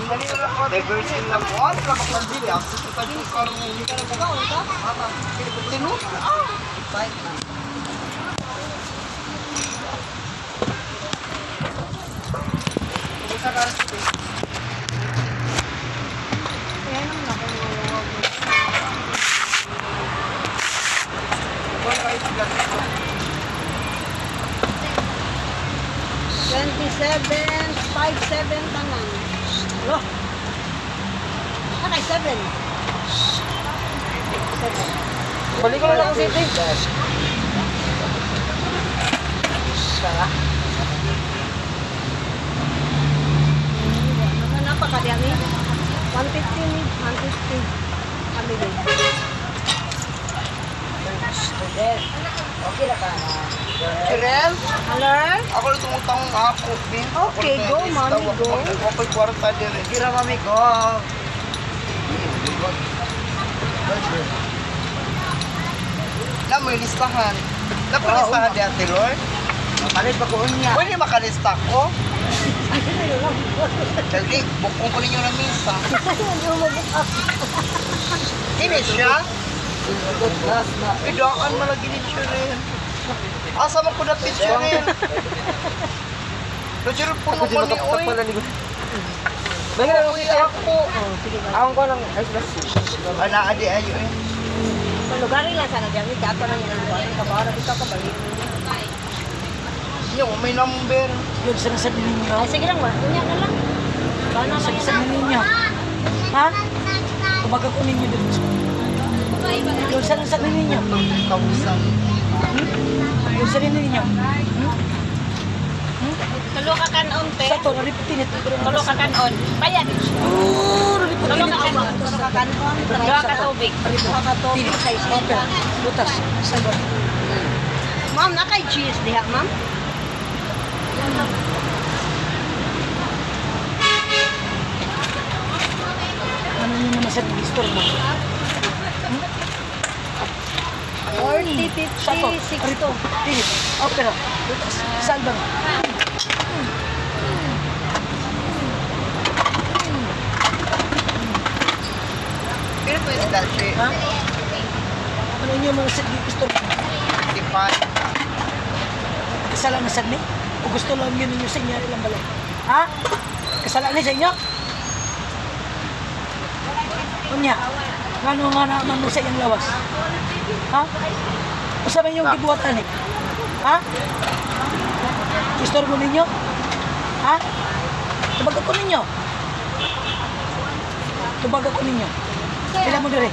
Diverse in lang ko. Ano ka pag-dili? Ang susutan yung karong. Tinut. Ah! 27, 5, 7 tanan. Lo. Okay, 7. 7. Balik ko na lang ang city. Sara. Napakadami. 150 ni, 150. Kami din. Okay na ka. Kirel? Hello? Ako lang tumutang ako. Okay, go, mami, go. Ako kwarta din. Gira, mami, go. Na may listahan. Na may listahan di Ate Lord? Palit pa ko niya. Pwede makalista ko? Dali, bukong ko ninyo ng misa. Ini siya? Idaan malagi ni Cheryl. Asa man ko na picture rin? Cheryl, puno ko ni Oy. Balik na lang Uy, city. ako. Akong ko ng ice glass. Ana, adi ayo eh. Lugar lang sana diyan. Kato lang yung lugar. Kabara dito ka balik. Yung may number. Yun, sinasabi ninyo. Ay, sige lang, wala. Unya na lang. Bana lang. Sinasabi ninyo. Ha? Kumaga ko ninyo dito. Yun, sinasabi ninyo. 2,000. Yun, sinasabi ninyo. Tulo ka kanon, te. Sa to, nariputin ito. Tulo ka kanon. Bayad. Oo, nariputin Tulo ito. ka kanon. Tulo ka kanon. Duha ka tubig. Duha ka tubig. Opera. Butas. Sagot. Ma'am, nakay cheese diha, ma'am? Ano yun naman sa store mo? 40, Sa to, 50, 60. Tinit. Opera. Butas. Salva. Pero pwede dati. Ha? Ano yun mga sa store mo? 55. Kasalanan sa ni? O gusto lang yun ninyo sa inyo ilang balay? Ha? Kasalanan sa inyo? Unya, ngano nga naman mo sa iyang lawas? Ha? Usa man yung gibuhatan eh? Ha? Istorbo ninyo? Ha? Tubag ako ninyo. Tubag ako ninyo. Pila mo dire.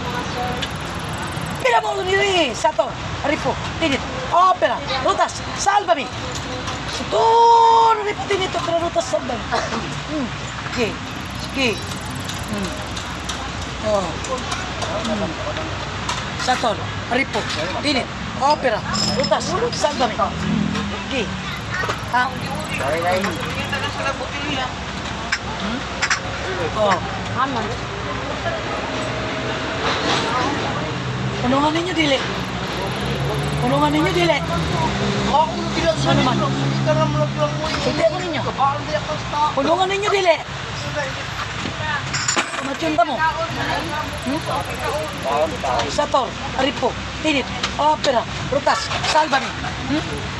Pila mo dire. Sato, Arifo, Tinit, Opera, Rutas, Salvami. Suturo ni Tinit, Opera, Rutas, Salvami. Sige, sige. Oh. Sator, Arifo, Tinit, Opera, Rutas, Salvami. Sige. Ha? Oh. Aman. Punungan ninyo dili. Punungan ninyo dili. Ako na bilang sa Ano man? Ika na mo lang mo. Sulti ako ninyo. Kabaan di ako sa Punungan ninyo dili. Kumatyon ta mo. Sator, Aripo, Tinit, Opera, Rutas, Salvami.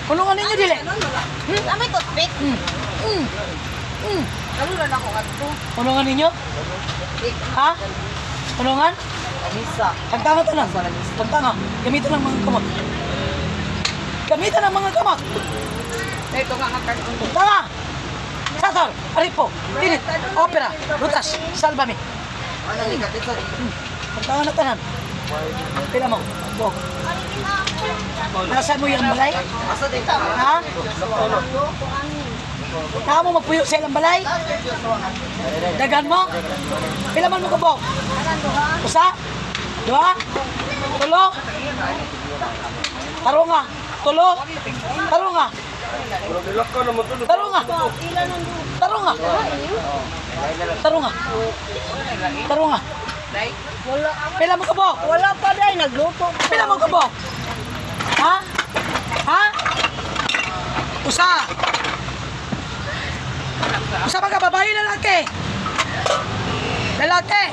Punungan ninyo dili. Amay toothpick. Kalulan ako kadto. Punungan ninyo? Ha? Punungan? Anisa. Tagtanga to lang. Tagtanga. Gamitan ng mga kamot. Gamitan ng mga kamot. Ito nga nga kanon. Tagtanga! Sator, Aripo, Tinit, Opera, Rutas, Salvami. Ano ni katisa? Tagtanga na tanan. Pila mo. Go. Nasaan mo yung balay? Asa din ka? Ha? Kaya mo magpuyo sa ilang balay? Dagan mo? Pila man mo kabok? Usa? Dua? Tulo? Tarunga? Tulo? Tarunga? Tarunga? Tarunga? Tarunga? Tarunga? Wala. Pila mo kabok? Wala pa dahil, nagluto pa. Pila mo kabok? Ha? Ha? Usa? Usa ba ka babae lalaki? Lalaki!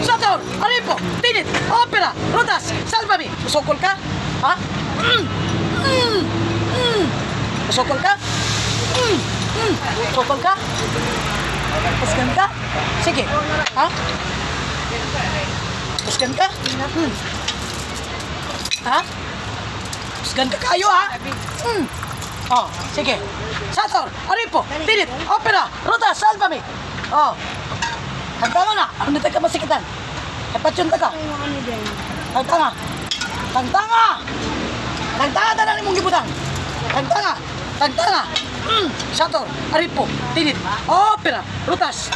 Sator! Aripo! Tinit! Opera! Rodas! Salvami! Usokol ka? Ha? Mm! Mm! Mm! Usokol ka? Mm! Mm! Usokol ka? Pusgan ka? Sige. Ha? Pusgan ka? Mm. Ha? Pusgan ka kayo, ha? Mm. Oh, sige. Sator! Aripo! Tinit! Opera! Rodas! Salvami! Oh. Tagtanga na! Ano na ka masikitan? Kapatyon ta ka. Tagtanga! Tagtanga! Tagtanga tanan imong gibutang! Tagtanga! Tagtanga! Mm. Sator, Aripo, Tinit, Opera, Rutas.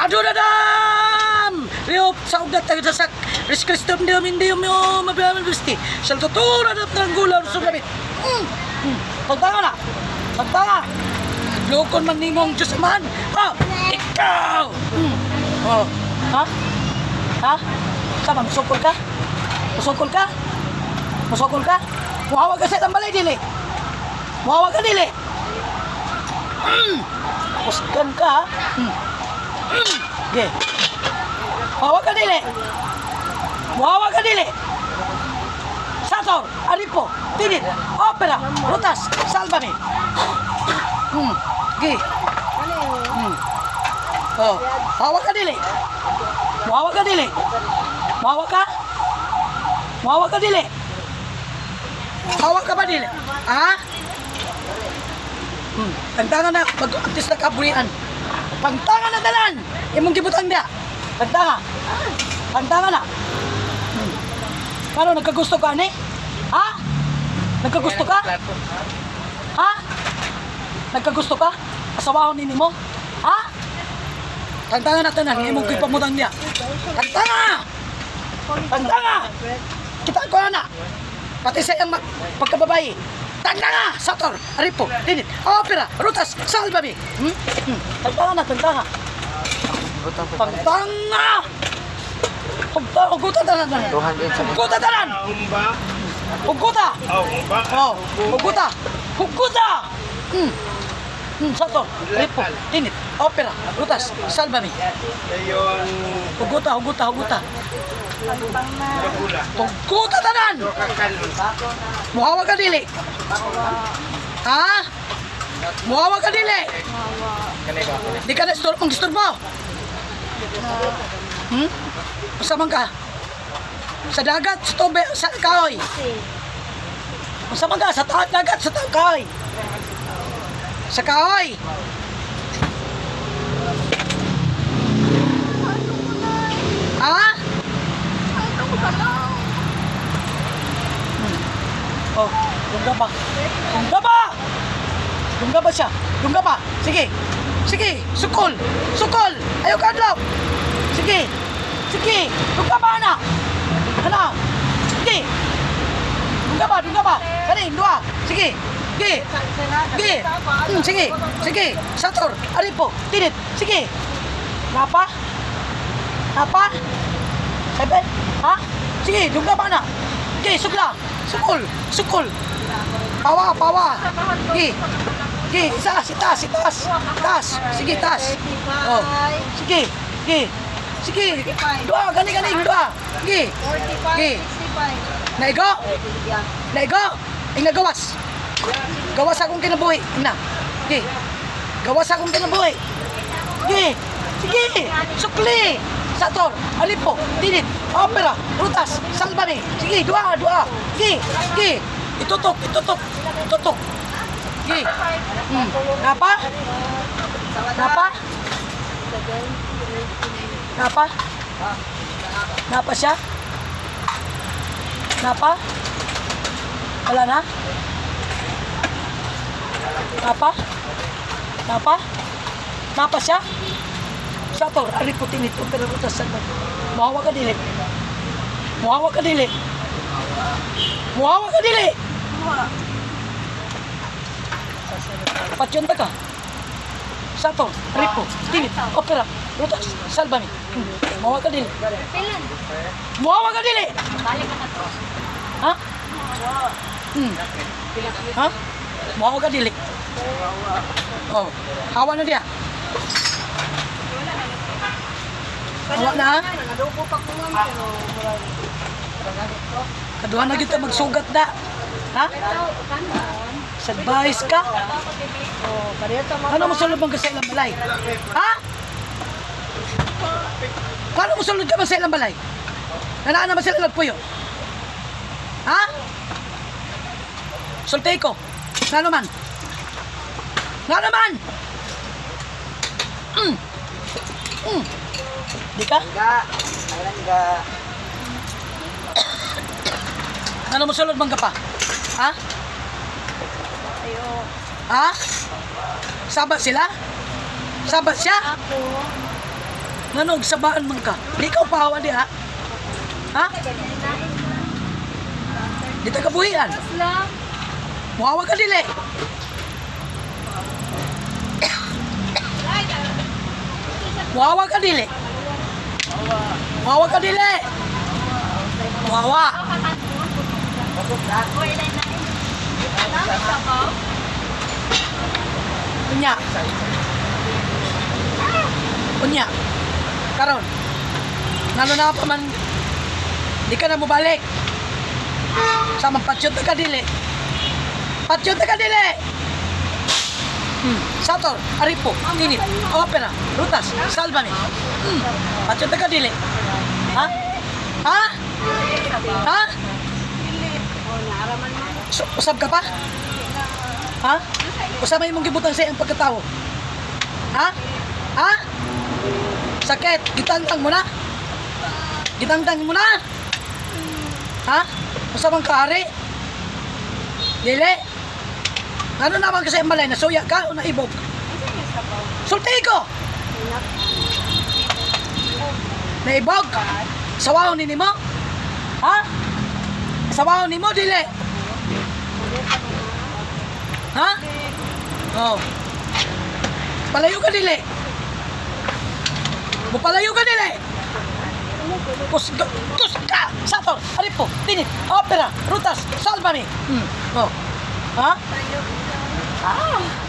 Adunadam! Riop sa ugat tayo sa sak. Ris Kristum Deum Indium yo mabiyaman gusti. Saltutura na tranggula sulabit. Mm. Mm. Tagtanga na! Tagtanga! Lukon man nimong Diyos man. Ha? Ikaw! Mm. Oh. Ha? Ha? Sama, musukol ka? Musukol ka? Musukol ka? Muhawag ka sa itang balay, dili. Muhawag ka, dili. Mm. Pusgan ka, ha? Mm. Mm. Okay. Muhawag ka, dili. Muhawag ka, dili. Sator, Aripo, Tinit, Opera, Rutas, Salvame. Hmm. Okay. Hmm. Oh, hawak ka dili. Muhawak ka dili. Muhawak ka? Muhawak ka dili. Hawak ka ba dili? Ha? Hmm. Tagtanga na pag-antes na kaburian. Pagtanga na tanan. Imong gibutang dia. Pagtanga. Pagtanga na. Hmm. Paano nagkagusto ka ani? Ha? Nagkagusto ka? Ha? Nagkagusto ka? Asawahon nini mo? Ha? Tagtanga na tanan, imong gipamutang niya. Tagtanga! Tagtanga! Kita ko na. Pati sa iyang pagkababae. Tagtanga! Sator, Aripo, Tinit, Opera, Rutas, Salvami. Hmm? Hmm. Tagtanga na, tagtanga. Tagtanga! Huguta tanan. Huguta tanan! Huguta! Oh, huguta! Huguta! Hmm. Hmm, Sator, Aripo, Tinit, Opera, Rutas, Salvami. Huguta, huguta, huguta. Huguta tanan! Muhawag ka dili. Ha? Muhawag ka dili. Di ka na ang disturbo. Hmm? Usa man ka? Sa dagat, sa tubig, sa kahoy. Usa man ka? Sa dagat, sa kahoy. Sa kahoy. Ha? Oh, lungga pa. Lungga pa! Lungga pa siya. Lungga pa. Sige. Sige. Sukol. Sukol. Ayaw ka adlaw. Sige. Sige. Lungga pa, ana. Ana. Sige. Lungga pa, lungga pa. Kani, dua. Sige. Sige. Sige. Sige. Sige. Sator. Aripo. Tinit. Sige. Napa? Napa? Sabi? Ha? Sige, lungga pa, ana. Sige, sukla. Sukol, sukol. Pawa, pawa. Sige. Sige, itaas, itaas, itaas. Taas. Sige, taas. Oh. Sige, sige. Sige. Dua, gani, gani, dua. Sige. Sige. Naigo? Naigo? Ay, nagawas. Gawas akong kinabuhi. Na. Sige. Gawas akong kinabuhi. Sige. Sige. Sukli. Sator, Alipo, Tinit, Opera, Rutas, Salvame. Sige, dua, dua. Sige, sige. Itutok, itutok, itutok. Sige. Hmm. Napa? Napa? Napa? Napa siya? Napa? Wala na? Napa? Napa? Napa siya? Sator, Aripo, Tinit, Opera, Rutas, Salvame. Muhawa ka dili. Muhawa ka dili. Muhawa ka dili. Patyon ta ka. Sator, Aripo, Tinit, Opera, Rutas, Salvame. Muhawa ka dili. Muhawa ka dili. Ha? Hmm. Ha? Muhawa ka dili. Oh, hawa na dia. Wala na. Nangadubo pa ko ma'am pero murag Kaduha na kita magsugat na. Ha? Sa advice ka? Oh, pareho ta ma'am. Ano mo sulod bang ka sa ilang balay? Ha? Paano mo sulod ka man sa ilang balay? Nanaan naman sila nagpuyo. Ha? Sulti ko. Nga naman? Nga naman? Di ka? Langga. Ay, langga. Ano mo sulod bang ka pa? Ha? Ha? Sabat sila? Sabat siya? Ako. Nganog, sabaan man ka. Di ka upawa di ha? Ha? Di ta kabuhian. Lang. Muhawa ka dili. Muhawa ka dili. Muhawa ka dili. Muhawa. Unya. Unya. Karon. Ngano na pa man di ka na mobalik. Sa magpatyot ka dili. Patyot ka dili. Sator, Aripo, Tinit, Opera, Rutas, Salvame. Patyot ka dili. Ha? Ha? Ha? So, usab ka pa? Ha? Usab may imong gibutan sa iyang pagkatawo. Ha? Ha? Sakit, gitangtang mo na. Gitangtang mo na. Ha? Usab ang kahari? Dili. Ano naman kasi ang malay? Nasuya ka o naibog? Sulti ko! Naibog? Sawaw ni nimo? Ha? Sawaw ni mo, dili. Ha? Oh. Palayo ka dili. Mupalayo ka dili. Kusga, kusga, sator, aripo, tinit, opera, rutas, salvame. Oh. Ha?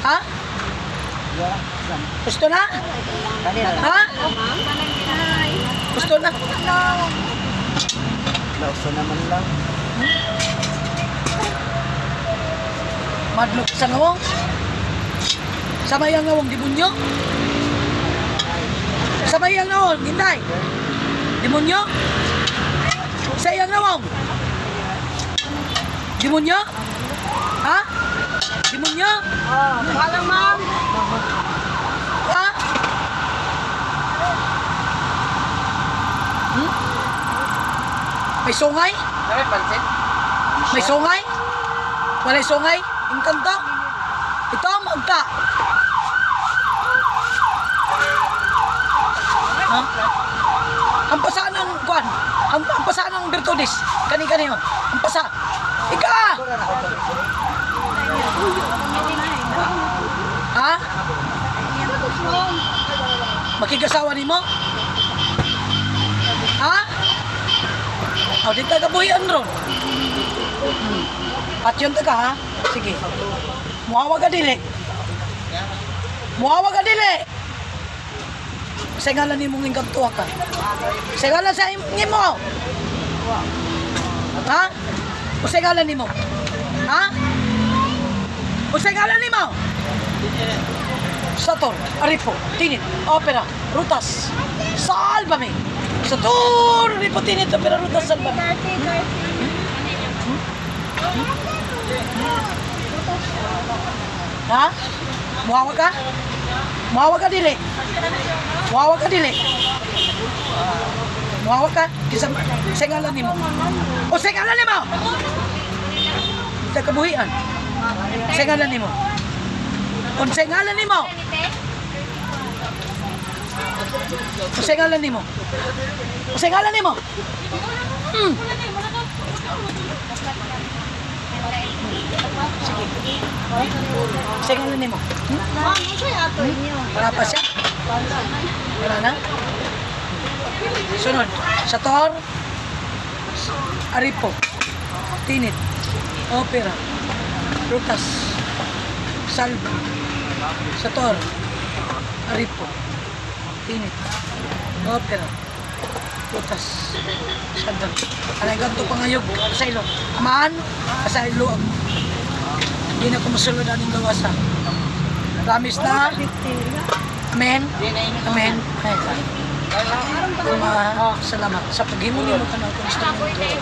Ha? Gusto na? Kanina lang. Ha? Gusto na? Lauso naman lang. Madlok sa ngawong. Sa mayang ngawong, demonyo. Sa mayang ngawong, hinday. Demonyo. Sa iyang ngawong. Demonyo? Ha? Demonyo? Oh, walang ma'am. Ha? May sungay? Dami pansit. May sungay? Walay sungay? Engkanto? Ito, magka. Ha? Ang pasa ng kuan, ang pasa ng Bertudis. Kani-kani yun. Ang pasa. Ika! Ha? Makigasawa nimo? Ha? O, di ta kabuhian ron. Patyon ta ka, ha? Sige. Muhawa ka dili. Muhawa ka dili. Sa ngalan ni mong ingkantuwa ka. Sa ngalan sa nimo. Ha? O sa ngalan nimo? Ha? O sa ngalan nimo? Sator, Aripo, Tinit, Opera, Rutas, Salvame. Sator, Aripo, Tinit, Opera, Rutas, Salvame. Ha? Muhawa ka? Muhawa ka dili. Muhawa ka dili. Muhawa ka? Kisa sa ngalan nimo. O sa ngalan nimo. Sa kabuhian. Sa ngalan nimo. Unsay ngalan nimo? Unsay ngalan nimo? Unsay ngalan nimo? Sige. Unsay ngalan nimo? Ma'am, unsay ato inyo? Wala pa siya? Wala na? Sunod. Sa tor, Aripo, Tinit, Opera, Rutas, Salva, Sator, Aripo, Tinit, Opera, Rutas. Salvami. Anay ganto pangayog sa ilo. Amaan, sa ilo. Hindi na kumusulod aning gawasa. Promise na. Amen. Amen. Amen. Ama, salamat sa paghimo nimo kanang akong instrumento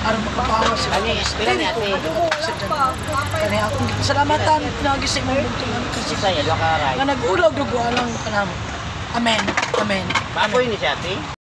aron makapawas sa Ani, pila ni ate? Kani akong gipasalamatan pinaagi sa imong bugtong anak kasi Isa ya, duha ka ray. nga nag-ulaw dugo alang kanamo. Amen. Amen. Baboy ni siya ate.